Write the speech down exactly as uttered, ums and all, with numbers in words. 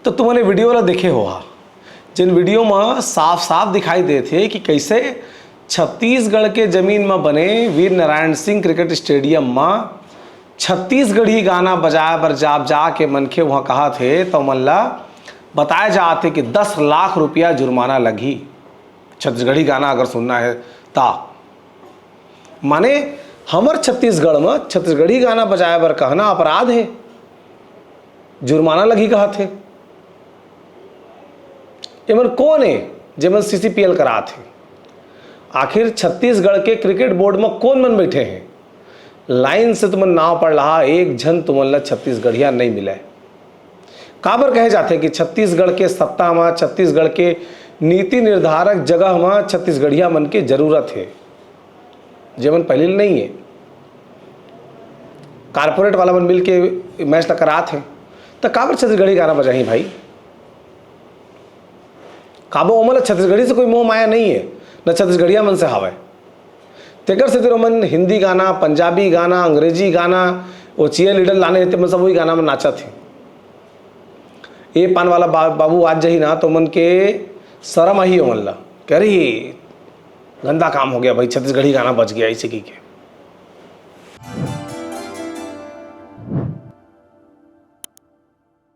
तो तुमन ये वीडियो ला देखे होहा, जेन वीडियो म साफ साफ दिखाई देत हे कि कैसे छत्तीसगढ़ के जमीन म बने वीर नारायण सिंह क्रिकेट स्टेडियम म छत्तीसगढ़ी गाना बजाए बर जाब जा के मनखे वहाँ कहत हे, तो मन ला बताए जात हे कि दस लाख रुपया जुर्माना लगही छत्तीसगढ़ी गाना अगर सुनना है ता। माने हमर छत्तीसगढ़ म छत्तीसगढ़ी गाना बजाए बर कहना अपराध हे, जुर्माना लगही कहत हे। एमन कौन हे जेमन सीसीपीएल करात हे? आखिर छत्तीसगढ़ के क्रिकेट बोर्ड म कौन मन बैठे हे? लाइन से तुमन नाव पढ़ लहा, एक झन तुमन ला छत्तीसगढ़िया नहीं मिले। काबर कहे जाथे कि छत्तीसगढ़ के सत्ता म, छत्तीसगढ़ के नीति निर्धारक जगह म छत्तीसगढ़िया मन के जरूरत हे, जेमन पहले ले नहीं हे। कारपोरेट वाला मन मिल के मैच ला करात हे, त काबर छत्तीसगढ़ी गाना बजाही भाई? काबर ओमन ला छत्तीसगढ़ी से कोई मोह माया नहीं हे, न छत्तीसगढ़िया मन से हावय। तेकर सेती ओमन हिंदी गाना, पंजाबी गाना, अंग्रेजी गाना, वो चीयर लीडर लाने हे, तेमन सब वही गाना म नाचत हे। ए पान वाला बा-, बाबू आज जही ना, तो ओमन के शरम आही ओमन ला, कि अरे, गंदा काम हो गया भाई, छत्तीसगढ़ी गाना बज गया, ऐसे की के।